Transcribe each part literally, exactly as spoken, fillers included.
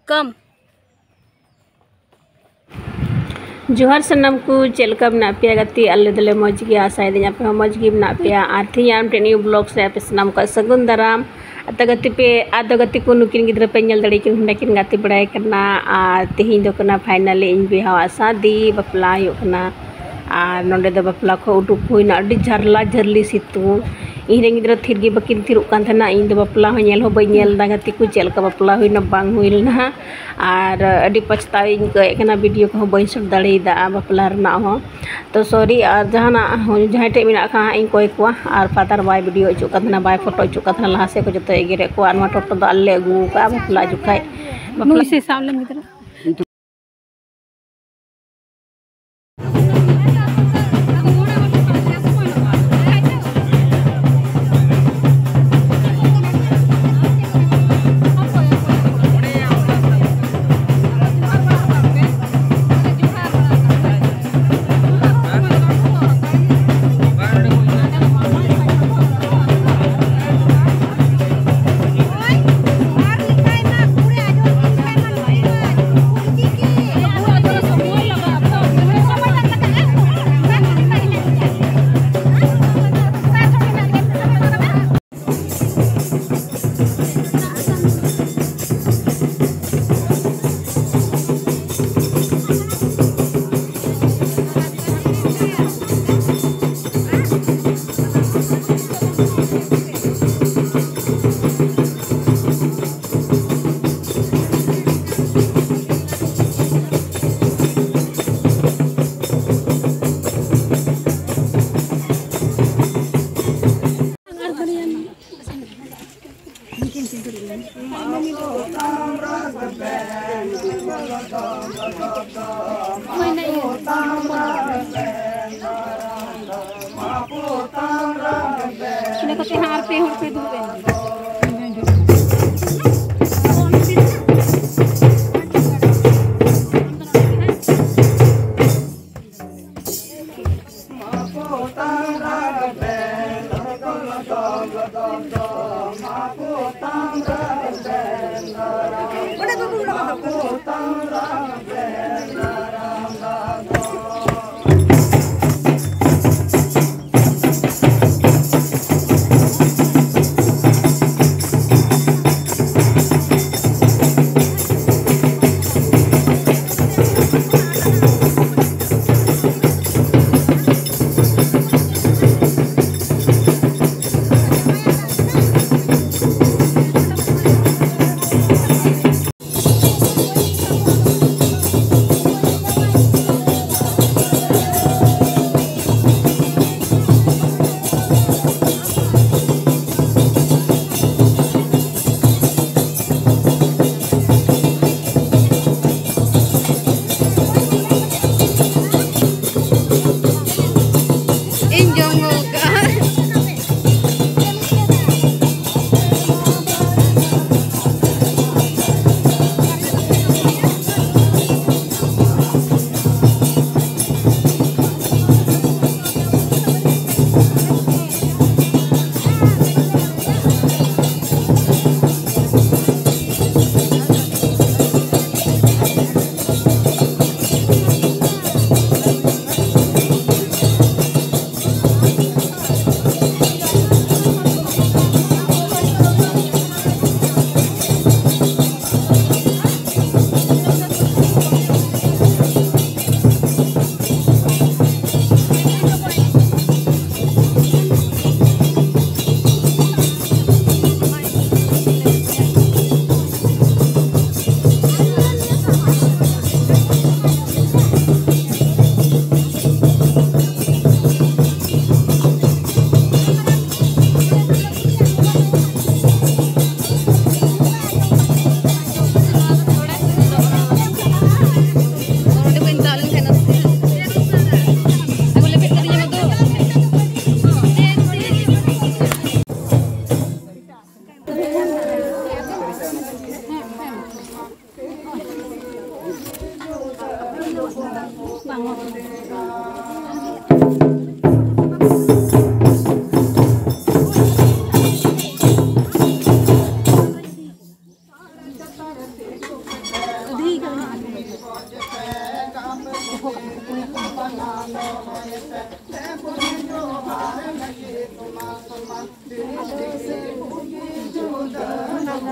ᱠᱚᱢ᱾ ᱡᱚᱦᱟᱨ ᱥᱟᱱᱟᱢ ᱠᱚ, ᱪᱮᱫ ᱞᱮᱠᱟ ᱢᱮᱱᱟᱜ ᱯᱮᱭᱟ ᱜᱟᱛᱮ? ᱟᱞᱮ ᱫᱚᱞᱮ ᱢᱚᱡᱽ ᱜᱮᱭᱟ, ᱟᱥᱟᱭᱮᱫᱟᱹᱧ ᱟᱯᱮ ᱦᱚᱸ ᱢᱚᱡᱽ ᱜᱮ ᱢᱮᱱᱟᱜ ᱯᱮᱭᱟ᱾ ᱟᱨ ᱛᱮᱦᱮᱧ ᱟᱨ ᱢᱤᱫᱴᱮᱱ new vlog ᱨᱮ ᱟᱯᱮ ᱥᱟᱱᱟᱢ ᱠᱚ ᱥᱟᱹᱜᱩᱱ ᱫᱟᱨᱟᱢ᱾ ᱟᱫᱚ ᱜᱟᱛᱮ ᱯᱮ, ᱟᱫᱚ ᱜᱟᱛᱮ ᱠᱚ, ᱱᱩᱠᱤᱱ ᱜᱤᱫᱽᱨᱟᱹ ᱯᱮ ᱧᱮᱞ ᱫᱟᱲᱮᱭᱟᱠᱤᱱ, ᱦᱟᱸᱰᱮ ᱠᱤᱱ ᱜᱟᱛᱮ ᱵᱟᱲᱟᱭ ᱠᱟᱱᱟ᱾ ᱟᱨ ᱛᱮᱦᱮᱧ ᱫᱚ ᱠᱟᱱᱟ finally ᱤᱧ ᱵᱚᱭᱦᱟᱣᱟᱜ ᱥᱟᱫᱤ, ᱵᱟᱯᱞᱟ ᱦᱩᱭᱩᱜ ᱠᱟᱱᱟ᱾ ᱟᱨ ᱱᱚᱸᱰᱮ ᱫᱚ ᱵᱟᱯᱞᱟ ᱠᱷᱚᱱ ᱩᱰᱩᱠ ᱦᱩᱭᱱᱟ, ᱟᱹᱰᱤ ᱡᱷᱟᱨᱞᱟ ᱡᱷᱟᱹᱨᱞᱤ ᱥᱤᱛᱩᱝ᱾ ᱤᱧ ᱨᱮᱱ ᱜᱤᱫᱽᱨᱟᱹ ᱛᱷᱤᱨ ᱜᱮ ᱵᱟᱹᱠᱤᱱ ᱛᱷᱤᱨᱚᱜ ᱠᱟᱱ ᱛᱟᱦᱮᱱᱟ᱾ ᱤᱧ ᱫᱚ ᱵᱟᱯᱞᱟ ᱦᱚᱸ ᱧᱮᱞ ᱦᱚᱸ ᱵᱟᱹᱧ ᱧᱮᱞ ᱮᱫᱟ ᱜᱟᱛᱮ ᱠᱚ, ᱪᱮᱫ ᱞᱮᱠᱟ ᱵᱟᱯᱞᱟ ᱦᱩᱭᱱᱟ ᱵᱟᱝ ᱦᱩᱭ ᱞᱮᱱᱟ᱾ ᱟᱨ ᱟᱹᱰᱤ ᱯᱟᱪᱷᱛᱟᱣ ᱤᱧ ᱟᱹᱭᱠᱟᱹᱣᱮᱫ ᱠᱟᱱᱟ, video ᱠᱚᱦᱚᱸ ᱵᱟᱹᱧ shoot ᱫᱟᱲᱮᱭᱟᱫᱟ ᱵᱟᱯᱞᱟ ᱨᱮᱱᱟᱜ ᱦᱚᱸ᱾ ᱛᱚ sorry, ᱟᱨ ᱡᱟᱦᱟᱱᱟᱜ ᱦᱚᱸ, ᱡᱟᱦᱟᱸᱭ ᱴᱷᱮᱡ ᱢᱮᱱᱟᱜ ᱠᱷᱟᱱ ᱦᱟᱸᱜ ᱤᱧ ᱠᱚᱭ ᱠᱚᱣᱟ᱾ ᱟᱨ father ᱵᱟᱭ video ᱦᱚᱪᱚᱜ ᱠᱟᱱ ᱛᱟᱦᱮᱱᱟ, ᱵᱟᱭ photo ᱦᱚᱪᱚᱜ ᱠᱟᱱ ᱛᱟᱦᱮᱱᱟ, ᱞᱟᱦᱟ ᱥᱮᱫ ᱠᱚ ᱡᱚᱛᱚ ᱮᱜᱮᱨᱮᱫ ᱠᱚᱣᱟ᱾ ᱟᱨ ᱱᱚᱣᱟ ᱴᱳᱴᱳ ᱫᱚ ᱟᱞᱮ ᱞᱮ ᱟᱹᱜᱩ ᱟᱠᱟᱫᱼᱟ ᱵᱟᱯᱞᱟ ᱡᱚᱠᱷᱟᱡ᱾ ᱵᱟᱯᱞᱟ ᱱᱩᱭ ᱥᱮ ᱥᱟᱵ ᱞᱮᱢ ᱜᱤᱫᱽᱨᱟᱹ᱾ ᱤᱱᱟᱹ ᱠᱟᱛᱮ ᱦᱟᱸᱜ ᱟᱨ ᱯᱮ ᱦᱚᱲ ᱯᱮ ᱫᱩᱲᱩᱵ ᱮᱱ ᱜᱮ᱾ ᱤᱧ ᱡᱚᱢ ᱜᱚᱫ ᱠᱟᱜᱼᱟ᱾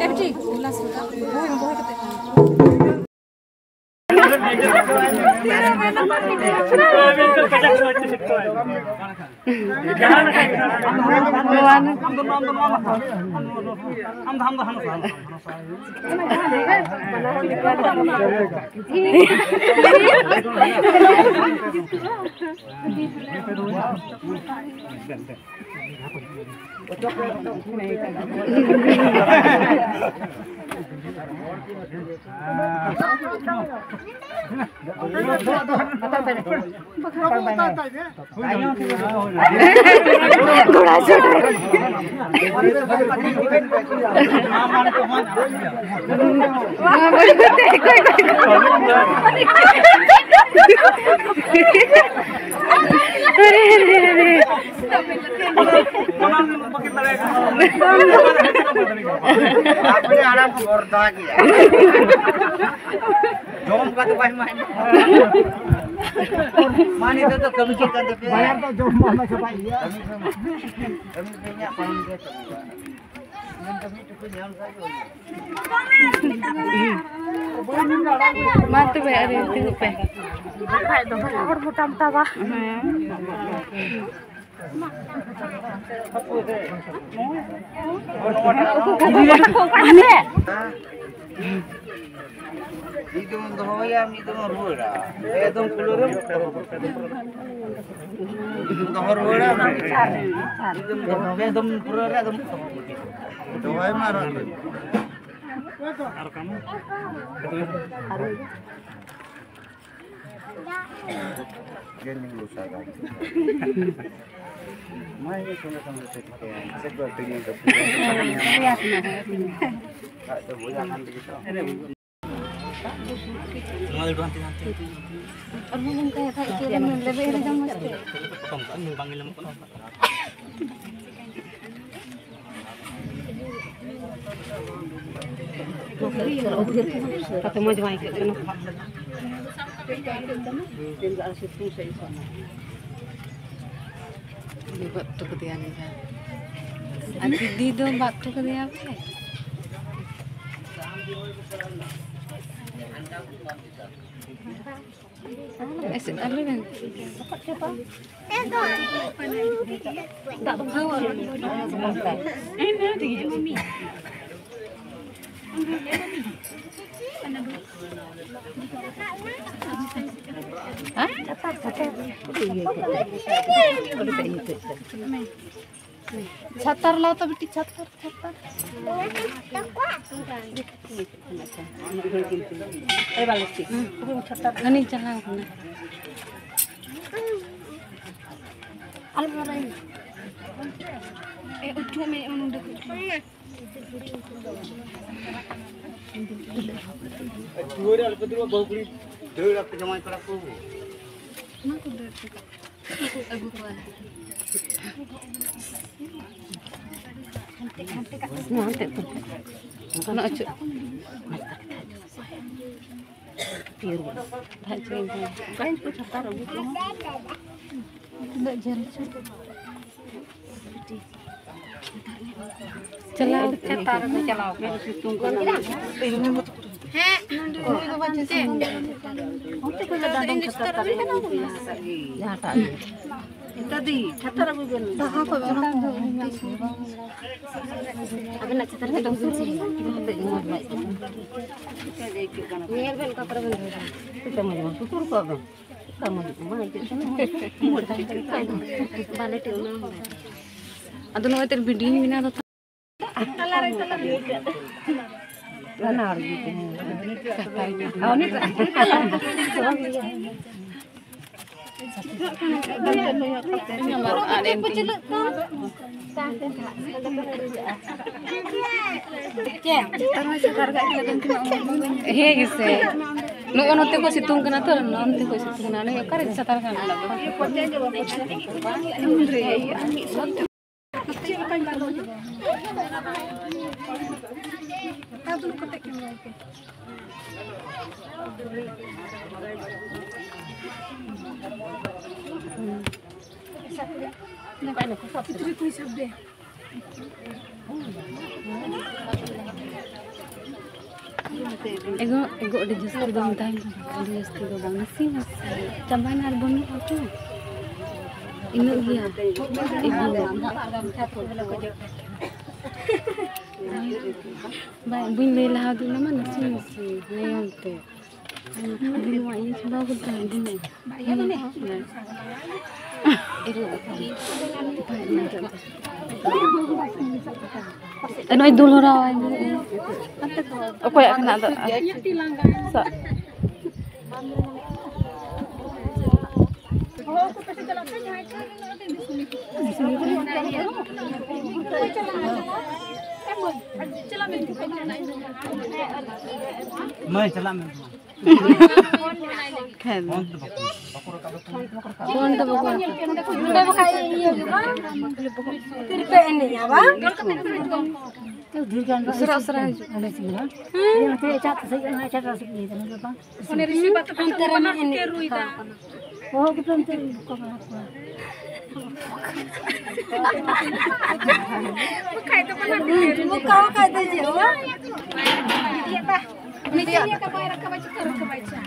ᱮ, ᱴᱷᱤᱠ, ᱞᱟᱥᱴ ᱨᱮ᱾ ᱵᱚᱦᱚᱭ ᱢᱮ, ᱵᱚᱦᱚᱭ ᱠᱟᱛᱮ᱾ ᱱᱚᱣᱟ ᱱᱮ᱾ ᱜᱷᱚᱲᱟ ᱪᱚᱴ ᱨᱮ᱾ ᱱᱚᱣᱟ ᱵᱟᱹᱧ ᱵᱩᱡᱽ ᱫᱟ, ᱚᱠᱚᱭ, ᱚᱠᱚᱭ, ᱚᱠᱚᱭ? ᱟᱨᱮ, ᱟᱨᱮ, ᱟᱨᱮ᱾ ᱟᱯᱱᱮ ᱦᱟᱲᱟᱢ ᱠᱚ ᱵᱚᱨᱫᱟ ᱜᱮᱭᱟ᱾ ᱡᱚᱢ ᱠᱟᱛᱮ ᱵᱟᱭ ᱮᱢᱟ᱾ ᱢᱟ, ᱱᱤᱛᱚᱜ ᱫᱚ ᱠᱟᱹᱢᱤ ᱪᱮᱫ ᱠᱟᱱ ᱛᱟᱯᱮᱭᱟ? ᱵᱟᱭᱟᱨ ᱫᱚ ᱡᱚᱢ ᱢᱟ ᱪᱟᱵᱟᱭ ᱜᱮᱭᱟ᱾ ᱠᱟᱹᱢᱤ ᱯᱮ, ᱠᱟᱹᱢᱤ ᱯᱮ, ᱤᱧᱟᱹᱜ ᱯᱟᱨᱚᱢ ᱜᱮ ᱠᱟᱹᱢᱤ ᱵᱟᱝ᱾ ᱢᱮᱱ ᱠᱟᱹᱢᱤ ᱴᱩᱠᱩ ᱧᱟᱢ ᱠᱷᱟᱡ ᱜᱮ ᱦᱩᱭᱩᱜᱼᱟ᱾ ᱢᱟ ᱛᱚᱵᱮ, ᱟᱨ ᱛᱤᱸᱜᱩᱜ ᱯᱮ᱾ ᱵᱟᱠᱷᱟᱡ ᱫᱚ ᱦᱚᱲ ᱢᱚᱴᱟ ᱢᱚᱴᱟ ᱵᱟ᱾ ᱦᱮᱸ᱾ ᱢᱤᱫ ᱫᱚᱢ ᱫᱚᱦᱚᱭᱟ, ᱢᱤᱫ ᱫᱚᱢ ᱨᱩᱣᱟᱹᱲᱟ᱾ ᱮᱠᱫᱚᱢ ᱠᱩᱞᱟᱹᱨᱮᱢ ᱫᱚᱦᱚ ᱨᱩᱣᱟᱹᱲᱟ, ᱚᱱᱟ ᱢᱤᱫ ᱫᱚᱢ ᱫᱚᱦᱚ, ᱯᱮ ᱫᱚᱢ ᱯᱩᱨᱟᱹᱣ ᱨᱮ ᱟᱫᱚᱢ ᱫᱚᱦᱚᱭ ᱢᱟ ᱟᱨᱦᱚᱸ᱾ ᱟᱨ ᱠᱟᱢ? ᱠᱟᱛᱮ ᱢᱚᱡᱽ ᱵᱟᱝ ᱟᱹᱭᱠᱟᱹᱜ ᱠᱟᱱᱟ᱾ ᱛᱮᱦᱮᱧ ᱫᱚ ᱟᱨ ᱥᱤᱛᱩᱝ ᱥᱮᱫ ᱤᱧ ᱥᱮᱱ ᱮᱱᱟ᱾ ᱵᱟᱫ ᱦᱚᱴᱚ ᱠᱟᱫᱮᱭᱟ ᱩᱱᱤ ᱫᱚ᱾ ᱟᱨ ᱫᱤᱫᱤ ᱫᱚ ᱵᱟᱫ ᱦᱚᱴᱚ ᱠᱟᱫᱮᱭᱟ ᱯᱮ? ᱮᱥᱮ-, ᱟᱞᱮ ᱨᱮᱱ᱾ ᱦᱮᱸ? ᱪᱷᱟᱛᱟᱨ ᱞᱟᱣ ᱛᱚ ᱵᱤᱴᱤ, ᱪᱷᱟᱛᱟᱨ, ᱪᱷᱟᱛᱟᱨ᱾ ᱦᱟᱹᱱᱤ ᱪᱟᱞᱟᱣ ᱠᱟᱱᱟ᱾ ᱟᱞᱚᱢ ᱨᱚᱲᱟ᱾ ᱮ, ᱩᱪᱩᱜ ᱢᱮ, ᱱᱚᱰᱮ ᱠᱷᱚᱱ᱾ ᱫᱩᱣᱟᱹᱨ ᱨᱮ ᱟᱞᱚᱯᱮ ᱫᱩᱲᱩᱵᱼᱟ, ᱵᱟᱹᱦᱩ ᱠᱩᱲᱤ ᱫᱟᱹᱲ ᱟᱯᱮ ᱡᱟᱶᱟᱭ ᱠᱚᱲᱟ ᱠᱚ᱾ ᱚᱱᱟ ᱠᱚ ᱫᱟᱹᱲ ᱠᱚ᱾ ᱟᱹᱜᱩ ᱠᱚᱣᱟ᱾ ᱦᱟᱱᱛᱮ, ᱦᱟᱱᱛᱮ ᱠᱟᱜ ᱢᱮ᱾ ᱦᱟᱱᱛᱮ, ᱦᱟᱱᱛᱮ᱾ ᱚᱱᱟ ᱟᱹᱪᱩᱨ᱾ ᱯᱤᱭᱳᱨ ᱵᱚᱞ᱾ ᱚᱠᱟᱧ ᱠᱚ ᱪᱷᱟᱛᱟᱨ ᱟᱹᱜᱩ ᱠᱚᱣᱟ? ᱛᱤᱱᱟᱹᱜ ᱡᱷᱟᱹᱞ ᱪᱚ᱾ ᱪᱟᱞᱟᱣ ᱪᱷᱟᱛᱟᱨ ᱨᱮᱠᱚ ᱪᱟᱞᱟᱣ ᱠᱚᱜᱼᱟ᱾ ᱥᱤᱛᱩᱝ ᱠᱟᱱᱟ᱾ ᱦᱮᱸ, ᱱᱚᱰᱮ ᱱᱩᱭ ᱵᱟᱵᱟ ᱪᱮᱫ ᱥᱤᱛᱩᱝ ᱠᱟᱱᱟ? ᱚᱱᱛᱮ ᱠᱷᱚᱱ ᱫᱚ ᱤᱧ ᱫᱚ ᱪᱷᱟᱛᱟᱨ ᱨᱮ ᱢᱮᱱᱟᱜ ᱜᱮᱭᱟ᱾ ᱡᱟᱦᱟᱸᱴᱟᱜ ᱜᱮ᱾ ᱫᱟᱫᱤ, ᱪᱷᱟᱛᱟᱨ ᱟᱹᱜᱩᱭ ᱵᱮᱱ᱾ ᱫᱟᱦᱟ ᱠᱚ ᱚᱱᱟ ᱠᱚ ᱟᱵᱮᱱᱟᱜ ᱪᱷᱟᱛᱟᱨ ᱨᱮ ᱫᱚᱦᱚᱭ ᱵᱮᱱ᱾ ᱧᱮᱞ ᱵᱮᱱ ᱚᱠᱟ ᱠᱚᱨᱮ ᱵᱮᱱ ᱫᱚᱦᱚᱭᱟ᱾ ᱪᱮᱫ ᱢᱚᱡᱽ ᱢᱚᱡᱽ ᱥᱩᱛᱩᱨ ᱠᱚᱜ ᱵᱮᱱ᱾ ᱪᱮᱫ ᱢᱚᱡᱽ ᱢᱚᱡᱽ ᱟᱹᱭᱠᱟᱹᱜ ᱠᱟᱱᱟ᱾ ᱵᱟᱞᱮ ᱴᱷᱤᱠ ᱚᱱᱟ ᱦᱚᱸ᱾ ᱟᱫᱚ ᱱᱚᱜᱼᱚᱭ ᱛᱮ video ᱵᱮᱱᱟᱣ ᱫᱚ᱾ ᱵᱟᱱᱟᱨ ᱜᱮ ᱛᱟᱦᱮᱸ᱾ ᱩᱱᱤ ᱦᱮᱸ ᱜᱮᱥᱮ᱾ ᱱᱚᱜᱼᱚ ᱱᱚᱛᱮ ᱠᱚ ᱥᱤᱛᱩᱝ ᱠᱟᱱᱟ ᱛᱚ, ᱱᱚᱱᱛᱮ ᱠᱚ ᱥᱤᱛᱩᱝ ᱠᱟᱱᱟ᱾ ᱱᱩᱭ ᱚᱠᱟᱨᱮ ᱪᱷᱟᱛᱟᱨ ᱠᱟᱱᱟ? ᱮᱜᱳ, ᱮᱜᱳ, ᱟᱹᱰᱤ ᱡᱟᱹᱥᱛᱤ ᱫᱚ ᱵᱟᱝ ᱛᱟᱦᱮᱱ ᱠᱟᱱᱟ, ᱟᱹᱰᱤ ᱡᱟᱹᱥᱛᱤ ᱫᱚ ᱵᱟᱝ, ᱱᱟᱥᱮ ᱱᱟᱥᱮ ᱪᱟᱵᱟᱭᱮᱱᱟ ᱟᱨ ᱵᱟᱹᱱᱩᱜᱼᱟ ᱛᱚ, ᱤᱱᱟᱹᱜ ᱜᱮᱭᱟ᱾ ᱮᱜᱳ᱾ ᱵᱟᱭ, ᱵᱟᱹᱧ ᱞᱟᱹᱭ ᱞᱟᱦᱟ ᱟᱫᱮ ᱚᱱᱟ ᱢᱟ, ᱱᱟᱥᱮ ᱱᱟᱥᱮ ᱞᱟᱹᱭᱟᱢ ᱛᱮ᱾ ᱟᱹᱰᱤ ᱱᱚᱣᱟ ᱤᱭᱟᱹ ᱪᱟᱵᱟ ᱠᱟᱫᱟ, ᱟᱹᱰᱤ ᱱᱚᱣᱟ᱾ ᱱᱚᱜᱼᱚᱭ ᱫᱩᱞ ᱦᱚᱨᱟ ᱟᱭ ᱢᱮ᱾ ᱚᱠᱚᱭᱟᱜ ᱠᱟᱱᱟ ᱟᱫᱚ? ᱥᱟᱵ᱾ ᱢᱟᱹᱭ, ᱪᱟᱞᱟᱜ ᱢᱮ᱾ ᱠᱷᱟᱱ ᱯᱷᱳᱱ ᱫᱚ ᱵᱟᱠᱚ ᱯᱷᱳᱱ ᱫᱚ ᱵᱟᱠᱚ ᱱᱚᱰᱮ ᱵᱟᱠᱷᱟᱡ ᱤᱭᱟᱹ ᱦᱩᱭᱩᱜᱼᱟ᱾ ᱛᱤᱨᱯᱮ ᱮᱱᱮᱡᱼᱟ, ᱵᱟᱝ? ᱰᱷᱮᱨ ᱜᱟᱱ ᱫᱚ ᱩᱥᱟᱹᱨᱟ, ᱩᱥᱟᱹᱨᱟ ᱦᱤᱡᱩᱜ ᱢᱮ᱾ ᱦᱮᱸ? ᱚᱱᱛᱮ ᱮᱴᱟᱜ ᱥᱮᱫ, ᱚᱱᱟ ᱮᱴᱟᱜ ᱥᱮᱫ ᱤᱭᱟᱹ ᱠᱟᱱᱟ, ᱵᱟᱝ? ᱚᱱᱮ ᱨᱤᱥᱤ ᱵᱟᱛ ᱦᱟᱱᱛᱮ ᱨᱮ ᱢᱮᱱᱟᱜ ᱮᱱᱮᱡ ᱠᱚ ᱠᱟᱱᱟ᱾ ᱚᱦᱚ ᱜᱮᱯᱮ ᱚᱱᱛᱮ ᱠᱚ ᱵᱟᱲᱟ ᱠᱚᱣᱟ᱾ ᱵᱟᱠᱷᱟᱡ ᱫᱚ ᱵᱟᱝ᱾ ᱵᱚᱠᱟ ᱵᱟᱠᱷᱟᱡ ᱫᱚ ᱪᱮᱫ ᱦᱚᱸ ᱵᱟᱝ᱾ ᱱᱤᱡᱮ ᱱᱤᱭᱟᱹ ᱠᱟᱯᱟᱭ ᱨᱟᱠᱟᱵᱟ, ᱪᱤᱠᱟᱹ ᱨᱟᱠᱟᱵᱟ, ᱪᱟ᱾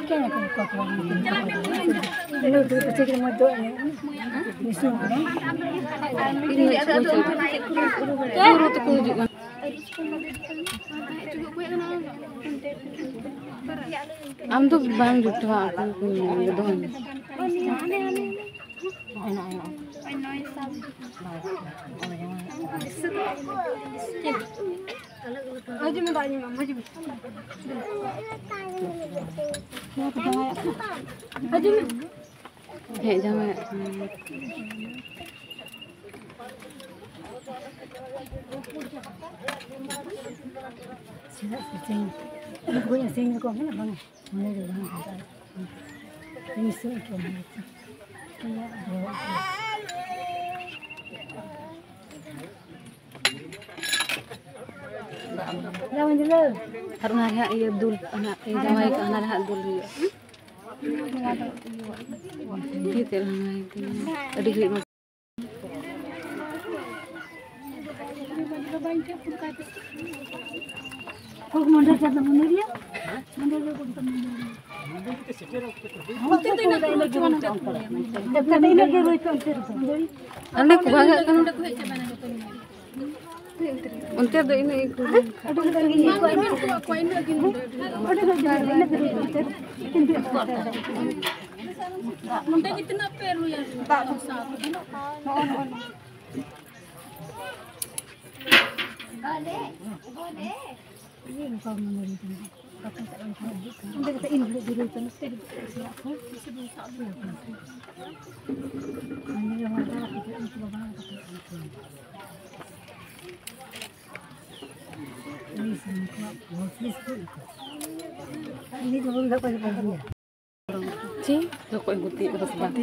ᱪᱮᱫ ᱞᱮᱠᱟ ᱠᱚ ᱠᱚᱣᱟ? ᱤᱱᱟᱹ ᱩᱛᱩ ᱯᱟᱹᱪᱷᱤ ᱜᱮ ᱢᱚᱡᱽ ᱫᱚ ᱮᱱᱮᱡ᱾ ᱢᱤᱥᱩ ᱠᱟᱱᱟ᱾ ᱟᱨ ᱢᱤᱫᱴᱮᱡ ᱟᱫᱚ ᱩᱱᱠᱩ ᱫᱚ ᱪᱮᱫ ᱠᱚ ᱢᱮᱛᱟ ᱠᱚᱣᱟ? ᱜᱩᱨᱩ ᱛᱟᱠᱚ ᱦᱤᱡᱩᱜ ᱠᱟᱱᱟ᱾ ᱟᱢ ᱫᱚ ᱵᱟᱝ ᱡᱩᱴᱟᱹᱣᱟ, ᱟᱠᱚ ᱠᱚ ᱧᱮᱞ ᱜᱮ ᱫᱚᱦᱚᱭ ᱢᱮ᱾ ᱦᱤᱡᱩᱜ ᱢᱮ, ᱫᱟᱜ ᱧᱩᱭ ᱢᱮ, ᱦᱤᱡᱩᱜ ᱢᱮ᱾ ᱦᱤᱡᱩᱜ ᱢᱮ᱾ ᱦᱮᱡ ᱡᱟᱶᱟᱭᱚᱜ ᱠᱟᱱᱟᱭ᱾ ᱪᱮᱫᱟᱜ ᱥᱮ ᱥᱤᱧ, ᱩᱱᱠᱩ ᱥᱤᱧ ᱨᱮᱠᱚ ᱢᱮᱱᱟ ᱵᱟᱝ, ᱢᱚᱱᱮ ᱨᱮ ᱵᱟᱝ ᱦᱩᱭᱩᱜᱼᱟ᱾ ᱤᱧ ᱥᱮᱫ ᱠᱚ ᱢᱮᱱᱟ᱾ ᱟᱨ ᱚᱱᱟ ᱨᱮ ᱦᱟᱸᱜ ᱤᱭᱟᱹ ᱫᱩᱞ, ᱚᱱᱟ ᱤᱭᱟᱹ ᱡᱟᱶᱟᱭ ᱠᱚ, ᱚᱱᱟ ᱨᱮ ᱦᱟᱸᱜ ᱫᱩᱞ ᱦᱩᱭᱩᱜᱼᱟ᱾ ᱟᱹᱰᱤ ᱜᱷᱟᱹᱲᱤᱡ ᱢᱟ᱾ ᱚᱸᱰᱮ ᱠᱚ ᱵᱷᱟᱜᱟᱜ ᱠᱟᱱᱟ᱾ ᱚᱱᱛᱮ ᱫᱚ ᱤᱱᱟᱹᱜ ᱜᱮᱠᱚ ᱱᱚᱰᱮ ᱜᱮ ᱛᱤᱱᱟᱹᱜ ᱯᱮ ᱨᱩᱭᱟ? ᱫᱟᱜ ᱫᱚ ᱥᱟᱶ ᱛᱮ ᱵᱟᱹᱱᱩᱜ ᱠᱚᱣᱟ᱾ ᱚᱸᱰᱮ ᱠᱟᱛᱮ ᱤᱧ ᱜᱷᱟᱹᱲᱤᱡ ᱡᱤᱨᱟᱹᱣ ᱠᱟᱱᱟ᱾ ᱪᱮᱫ ᱨᱚᱠᱚᱡ ᱠᱚ ᱛᱤᱭᱳᱜ ᱠᱟᱫᱟ ᱥᱮ ᱵᱟᱝ?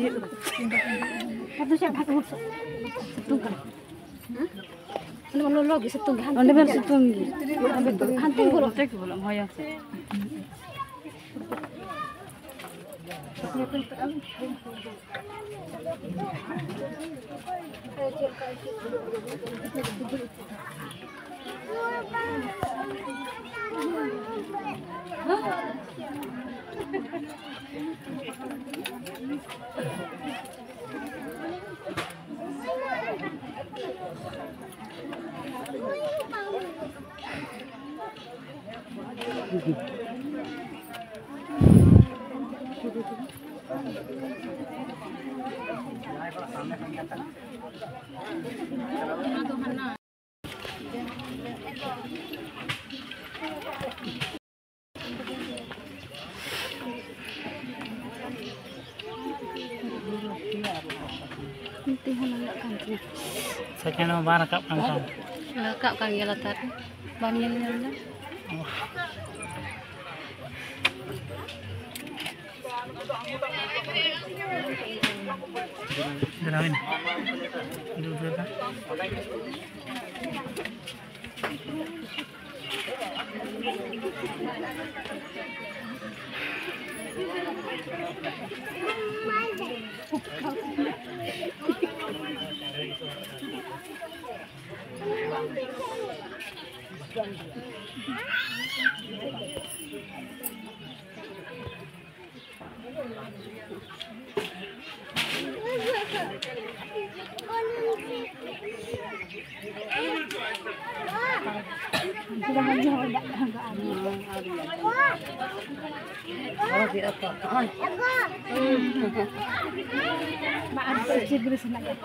ᱟᱫᱚ ᱪᱮᱫ ᱵᱷᱟᱜᱮ ᱦᱚᱲ ᱥᱤᱛᱩᱝ ᱠᱟᱱᱟ᱾ ᱦᱮᱸ? ᱚᱸᱰᱮ ᱢᱟ ᱞᱚᱞᱚ ᱜᱮ ᱥᱤᱛᱩᱝ ᱜᱮ, ᱦᱟᱱᱛᱮ ᱚᱸᱰᱮ ᱢᱟ ᱜᱮ᱾ ᱥᱤᱛᱩᱝ ᱜᱮ᱾ ᱦᱟᱱᱛᱮ ᱵᱚᱞᱚ᱾ ᱦᱳᱭ᱾ ᱚᱱᱛᱮ ᱦᱚᱸ ᱞᱟᱜᱟᱜ ᱠᱟᱱ ᱛᱤᱧᱟ᱾ ᱥᱮᱠᱮᱱᱰ ᱦᱚᱸ ᱵᱟᱝ ᱨᱟᱠᱟᱵ ᱠᱟᱱ ᱛᱟᱢ᱾ ᱨᱟᱠᱟᱵ ᱠᱟᱱ ᱜᱮᱭᱟ ᱞᱟᱛᱟᱨ ᱨᱮ᱾ ᱵᱟᱢ ᱧᱮᱞ ᱧᱟᱢ ᱮᱫᱟ? ᱵᱮᱱᱟᱣ ᱮᱱᱟ᱾ ᱟᱹᱰᱤ ᱩᱛᱟᱹᱨ ᱫᱚ᱾ ᱢᱟ ᱟᱨ ᱪᱮᱫ ᱜᱤᱨᱤᱥ ᱦᱮᱱᱟᱜ ᱜᱮᱭᱟ?